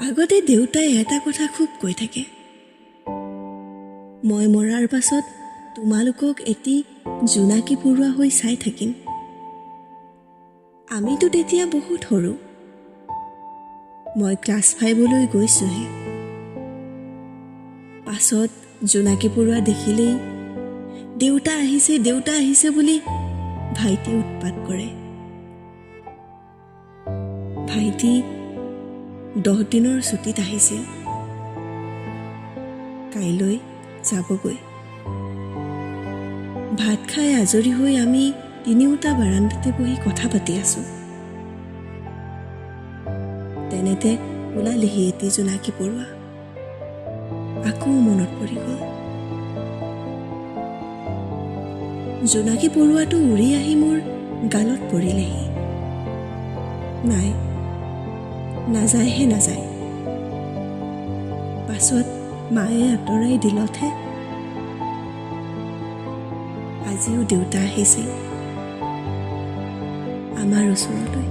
আগতে দেউতাই এটা কথা খুব কৈ থাকে, মই মৰাৰ পাছত তোমালোকক এটি জোনাকী পৰুৱা হৈ চাই থাকিম। আমিতো তেতিয়া বহুত সৰু, মই ক্লাছ 5লৈ গৈছোঁহে। পাছত জোনাকী পৰুৱা দেখিলেই "দেউতা আহিছে, দেউতা আহিছে" বুলি ভাইটিয়ে উৎপাত কৰে। ভাইটি 10 দিনৰ ছুটীত আহিছিল, কাইলৈ যাবগৈ। ভাত খাই আজৰি হৈ আমি তিনিওটা বাৰাণ্ডাতে বহি কথা পাতি আছোঁ। তেনেতে ওলালেহি এটি জোনাকী পৰুৱা। আকৌ মনত পৰি গ'ল। জোনাকী পৰুৱাটো উৰি আহি মোৰ গালত পৰিলেহি। নাই, নাযায়হে নাযায়। পাছত মায়ে আঁতৰাই দিলতহে। আজিও দেউতা আহিছিল আমাৰ ওচৰলৈ।